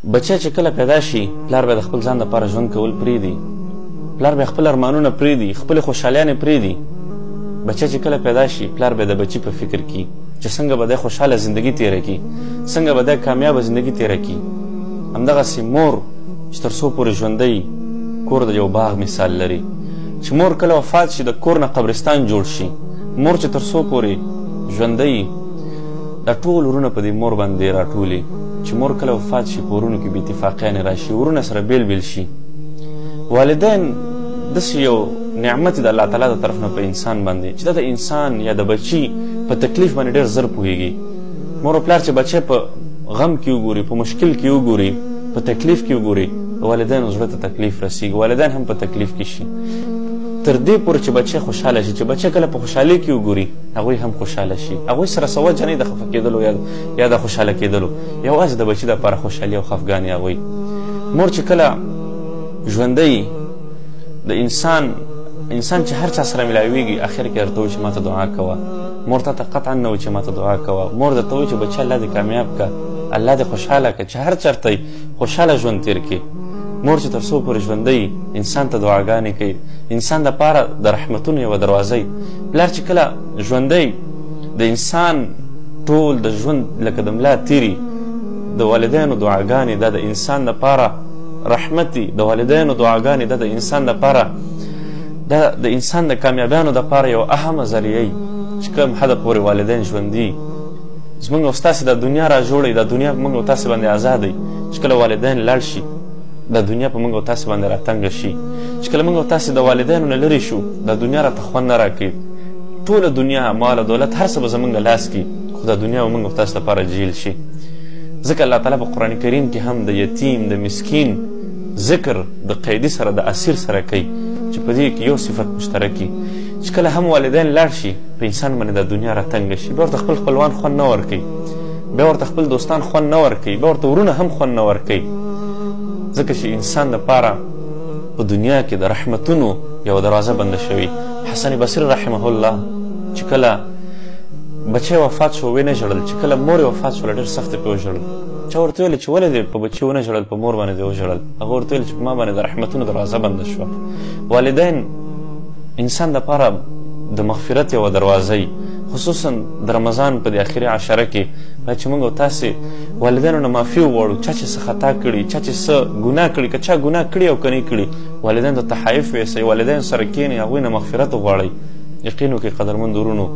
بچی چې کله پیدا شي، پلار به د خپل ځان دپاره ژوند کول پرېږدي، پلار به خپل ارمانونه پرېږدي، خپلې خوشحالیانې پرېږدي. بچی چې کله پیدا شي، پلار به د بچي په فکر کې چې څنګه به دی خوشحاله زندګي تېره کړي، څنګه به دی کامیابه زندګي تېره کړي. همدغسې مور چې تر څو پورې ژوندی، کور د یو باغ مثال لري. چې مور کله وفات شي، د کور نه قبرستان جوړ شي. مور چې تر څو پورې ژوندی، دا ټول ورونه په دې مور باندې راټولي. چې مور کله وفات شي، په ورونو کې بې اتفاقیانې راشي، ورونه سره بېل بېل شي. والدین داسې یو نعمت د الله تعالی د طرف نه په انسان باندې چې دا د انسان یا د بچي په تکلیف باندې ډېر زر پوهېږي. مور او پلار چې بچی په غم کې وګوري، په مشکل کې وګوري، په تکلیف کې وګوري، د والدینو زړه ته تکلیف رسېږي، والدین هم په تکلیف کې شي. تر دې پورې چې بچی خوشحاله شي، چې بچی کله په خوشحالۍ کې وګوري، هغوی هم خوشحاله شي. هغوی سره څه وجه نه د خفه کېدلو یا د خوشحاله کېدلو، یوازې د بچي دپاره خوشحالي او خفګان یې هغوی. مور چې کله ژوندی، د انسان چې هر چا سره ملاویږي، اخر کې درته وایي چې ما ته دعا کوه. مور تا ته قطعا نه وایي چې ما ته دعا کوه، مور درته وایي چې بچیه الله دې کامیاب که، الله دې خوشحاله که، چې هر چېرته یې خوشحاله ژوند تېر کړي. مور چې تر څو پورې ژوندی، انسان ته دعاګانې کوي، انسان دپاره د رحمتونو یوه دروازه وي. پلار چې کله ژوندی، د انسان ټول د ژوند لکه د ملا تېري، د والدینو دعاګانې دا د انسان دپاره رحمت دي، د والدینو دعاګانې دا د انسان دپاره، دا د انسان د کامیابیانو دپاره یو اهمه ذریعه وي. چې کوم حده پورې والدین ژوندي، زموږ او ستاسې دا دنیا را جوړوي، دا دنیا په موږ او تاسې باندې ازاده وي. چې کله والدین لاړ شي، دا دنیا په موږ او تاسې باندې راتنګه شي. چې کله موږ او تاسې د والدینو نه لرې شو، دا دنیا راته خوند نه راکوي. ټوله دنیا، مال او دولت، هر څه به زموږ لاس کې، خو دا دنیا به موږ او تاسې لپاره جیل شي. ځکه الله تعالی په قرآن کریم کې هم د یتیم، د مسکین ذکر د قیدي سره، د اسیر سره کوي، چې په دې کې یو صفت مشترک وي. چې کله هم والدین لاړ شي، په انسان باندې دا دنیا راتنګه شي، بیا ورته خپل خپلوان خوند نه ورکوي، بیا ورته خپل دوستان خوند نه ورکوي، بیا ورته ورونه هم خوند نه ورکوي. ځکه چې انسان دپاره په دنیا کې د رحمتونو یوه دروازه بنده شوې. حسن بصري رحمه الله چې کله بچی وفات شو، ویې نه ژړل. چې کله مور یې وفات شوله، ډېر سخت یې پرې وژړل. چا ورته ویل چې ولې دې په بچي ونه ژړل، په مور باندې دې وژړل؟ هغه ورته ویل چې په ما باندې د رحمتونو دروازه بنده شوه. والدین انسان دپاره د مغفرت یوه دروازه وي، خصوصا د رمضان په دې اخري عشره کې باید چې موږ او تاسې والدینو نه معافي وغواړو. چا چې څه خطا کړي، چا چې څه ګناه کړي، که چا ګناه کړي او که نه کړي، والدین ته تحایف ویسئ، والدین سره کښېنئ، هغوی نه مغفرت وغواړئ. یقین وکړئ قدرمند ورونو،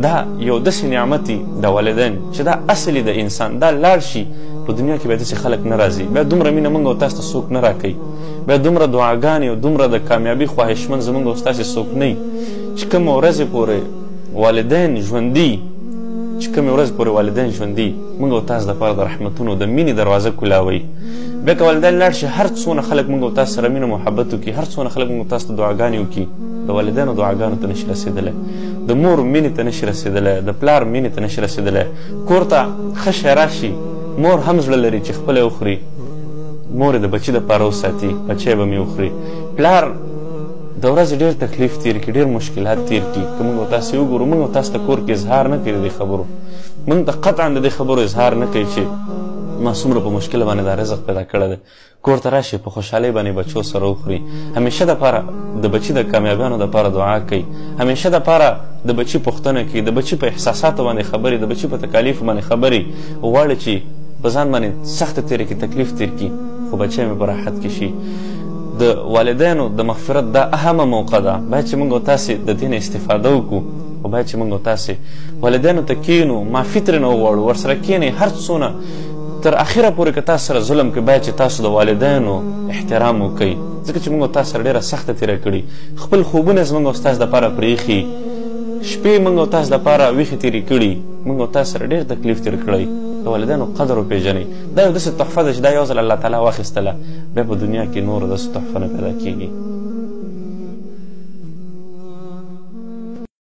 دا یو داسې نعمت دی د والدین چې دا اصلي د انسان، دا لاړ شي په دنیا کې بیا داسې خلک نه راځي، بیا دومره مینه موږ او تاسو ته څوک نه راکوي، بیا دومره دعاګانې او دومره د کامیابي خواهشمند زموږ او ستاسې څوک نه وي. چې کومې ورځې پورې والدین ژوندي، چې کومې ورځې پورې والدین ژوندي، موږ او تاسو دپاره د رحمتونو د مینې دروازه کولاوي. بیا که والدین لاړ شي، هر څونه خلک موږ او تاسو سره مینه محبت وکړي، هر څونه خلک موږ او تاسو ته دعاګانې وکړي، د والدینو دعاګانو ته نشي رسېدلی، د مور مینې ته نشي رسېدلی، د پلار مینې ته نشي رسېدلی. کور ته ښه شی راشي، مور هم زړه لري چې خپله یې وخوري، مور یې د بچي دپاره وساتي، بچی به مې وخوري. پلار د ورځې ډېر تکلیف تېر کړي، ډېر مشکلات تېر کړي. که موږ او تاسې وګورو، موږ او تاسو ته کور کې اظهار نه کوي د دې خبرو، موږ ته قطعا د دې خبرو اظهار نه کوي چې ما څومره په مشکل باندې دا رزق پیدا کړی دی. کور ته راشي، په خوشحالۍ باندې بچو سره وخوري، همیشه دپاره د بچي د کامیابیانو دپاره دعا کوي، همیشه دپاره د بچي پوښتنه کوي، د بچي په احساساتو باندې خبرې، د بچي په تکالیفو باندې خبرې، غواړي چې په ځان باندې سخته تېرې کړي، تکلیف تېر کړي، خو بچی مې په راحت کې شي. د والدینو د مغفرت دا اهمه موقع ده، باید چې موږ او تاسې د دې نه استفاده وکړو، او باید چې موږ او تاسې والدینو ته کښېنو، معافي ترېنه وغواړو، ورسره کښېنئ. هر څونه تر اخره پورې که تاسو سره ظلم کوي، باید چې تاسو د والدینو احترام وکړئ، ځکه چې موږ او تاسو سره ډېره سخته تېره کړي. خپل خوبونه زموږ او ستاسو دپاره پرېښي، شپې موږ او تاسو دپاره ویښې تېرې کړي، موږ او تاسو سره ډېر تکلیف تېر کړی. د والدینو قدر وپېژنئ. دا یو داسې تحفه ده چې دا یو ځل الله تعالی واخیستله، بیا په دنیا کې نوره داسې تحفه نه پیدا کېږي.